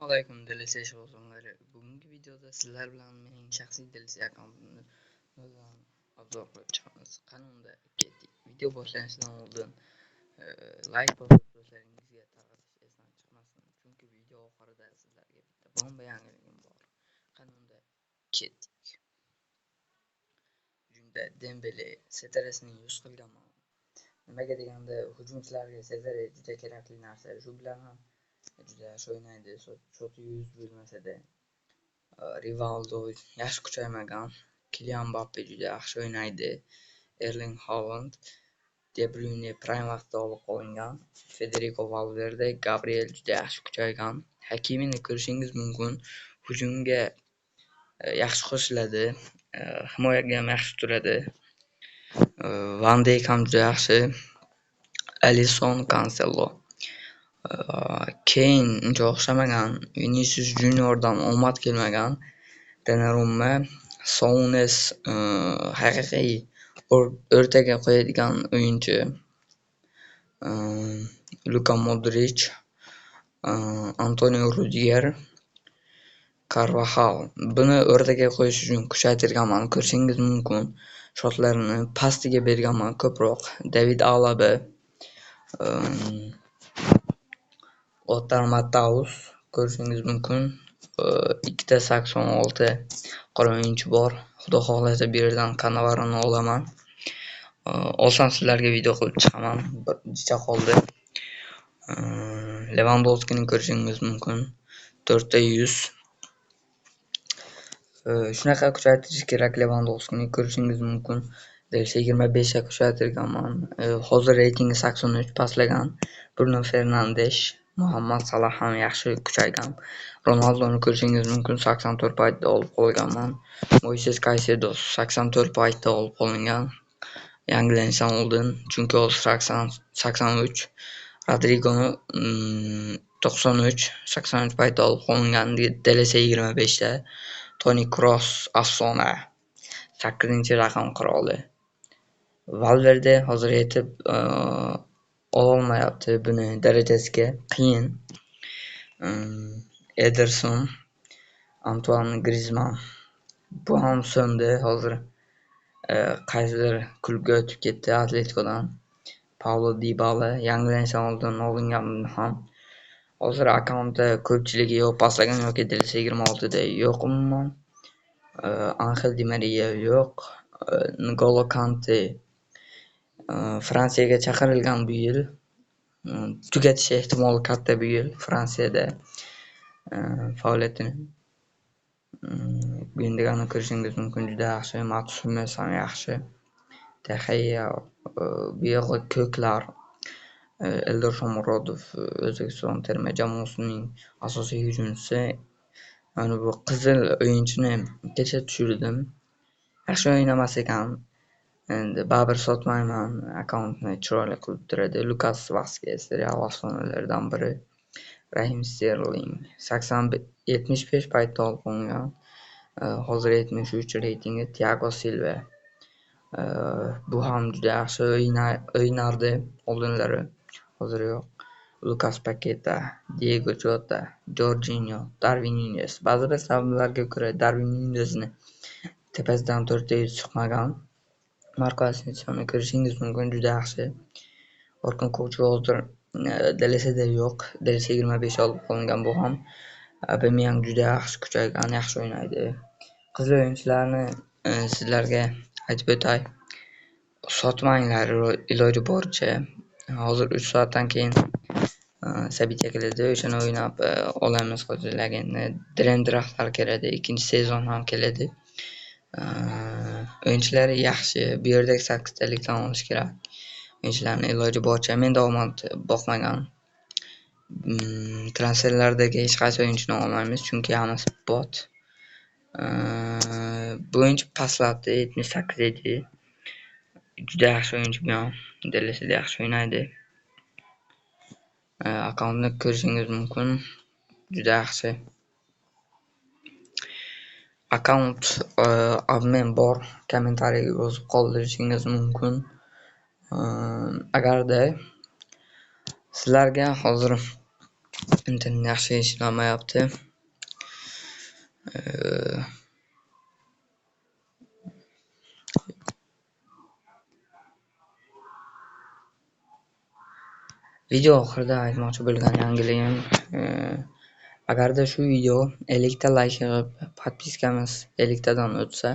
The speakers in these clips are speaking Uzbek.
Alaykum DLC ishqibozlari. Bugungi videoda sizlar bilan mening shaxsiy DLC akkauntimni noldan obzor qilib chiqamiz. Qani unda ketdik. Video boshlanishidan oldin like bosib, do'stlaringizga tarqatish esdan chiqmasin. Chunki video oxirida sizlarga bitta bomba yangiligim bor. Qani unda ketdik. Hujumda Dembele, CTRSini 100 qilganman. Nimaga deganda, hujumchilarga CTR juda kerakli narsa. Shu bilan ham juda yaxshi o'ynaydi. Счёт i 100 bo'lmasa-da. Rivaldo yaxshi kuchaymagan. Kilian Mbappe juda yaxshi o'ynaydi. Erling Haaland, De Bruyne prime vaqtida olib qolingan. Federico Valverde, Gabriel juda yaxshi kuchaygan. Hakimini ko'rishingiz mumkin. Hujumga yaxshi qo'shiladi. Himoyaga ham yaxshi turadi. Van Dijk ham juda yaxshi. Alisson, Cancelo. Keyn uncha o'xshamagan. Vinicius Juniordan omad kelmagan. Donnarumma, Sounes haqiqiy o'rtaga qo'yadigan o'yinchi. Luka Modric, Antonio Rudiger, Carvajal. Buni o'rtaga qo'yish uchun kuchaytirganman. Ko'rishingiz mumkin. Счёт larini pastiga berganman ko'proq. David Alaba, Lothar Matthaus ko'rishingiz mumkin. Ikkita 86 qora o'yinchi bor. Xudo xohlasa, bu yerdan Cannavaro'ni olaman. Olsam, sizlarga video qilib chiqaman. Bir jicha qoldi. Levandovskini ko'rishingiz mumkin. 4 ta 100. Shunaqa kuchaytirish kerak Levandovskini, ko'rishingiz mumkin. DLC 25 ga kuchaytirganman. Hozir reytingi 83, pastlagan. Bruno Fernandes, Muhammad Salah ham yaxshi kuchaygan. Ronaldoni ko'rishingiz mumkin, 84 paytda olib qo'yganman. Moises Caicedo 84 paytda olib qolingan. Yangilanishdan oldin, chunki hozir 80, 83. Rodrigoni 93, 83 paytda olib qolingan DLC 25 da. Toni Kroos afsona. 8 raqam qiroli. Valverde hozir yetib ololmayapti buni darajasiga. Qiyin. Ederson, Antuan Griezmann. Bu ham so'ndi. Hozir qaysidir klubga o'tib ketdi Atleticodan. Paulo Dybala yangilanishdan oldin olingan ham. Hozir akkauntda ko'pchiligi yo'q, pastlagan yoki DLC 26 da yo'q umuman. Angel Di Maria yo'q. N'Golo Kante Fransiyaga chaqirilgan bu yil. Tugatish ehtimoli katta bu yil Fransiyada faoliyatini. Gündoganni ko'rishingiz mumkin, juda yaxshi. Mats Hummels ham yaxshi. De Gea, bu yog'i ko'klar. Eldor Shomurodov, O'zbekiston terma jamoasining asosiy hujumchisi. Mana bu qizil o'yinchini kecha tushirdim. Yaxshi o'ynamas ekan. Endi baribir sotmayman. Akkauntni chiroyli qilib turadi. Lukas Vaskes, Real afsonalaridan biri. Rahim Sterling 80, 75 paytda olib qo'yilgan. Hozir 73 reytingi. Thiago Silva. Bu ham juda yaxshi o'ynardi oldinlari. Hozir yo'q. Lucas Paqueta, Diego Jota, Jorginho, Darwin Nunes. Ba'zi bir sabablarga ko'ra Darwin Nunesni tepasidan 4 ta 100 chiqmagan. Marco Asensioni ko'rishingiz mumkin, juda yaxshi. Orkun Kokchu hozir DLCda yo'q. DLC 25 olib qolingan bu ham. Aubameyang juda yaxshi kuchaygan, yaxshi o'ynaydi. Qizil o'yinchilarni sizlarga aytib o'tay. Sotmanglar iloji boricha. Hozir 3 soatdan keyin события keladi. O'shani o'ynab olamiz hozir. Dream Draftlar keladi. Ikkinchi sezon ham keladi. O'yinchilari yaxshi. Bu yerdagi sakkiztalikdan olish kerak. O'yinchilarni iloji boricha. Menda omad boqmagan. Transferlardagi hech qaysi o'yinchini olmaymiz, chunki hammasi bot. Bu o'yinchi pastlabdi, 78 edi. Juda yaxshi o'yinchi bu ham. DLCda yaxshi o'ynaydi. Akkauntni ko'rishingiz mumkin. Juda yaxshi. Akkaunt обмен bor. Kommentariyaga yozib qoldirishingiz mumkin. Agarda sizlarga hozir Internet yaxshi ishlamayapti. Video oxirida aytmoqchi bo'lgan yangiligim, agarda shu video 50 ta layk yig'ib, podpiskamiz 50 tadan o'tsa,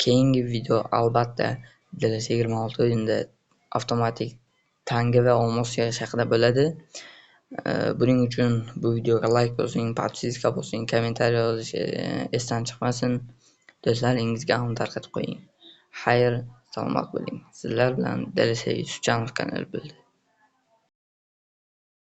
keyingi video albatta DLS 26 o'yinida avtomatik tanga va olmos yig'ish haqida bo'ladi. Buning uchun bu videoga layk bosing, podpiska bosing, kommentariy yozish esdan chiqmasin. Do'stlaringizga ham tarqatib qo'ying. Xayr, salomat bo'ling. Sizlar bilan DLS Yusufjonov kanali bo'ldi.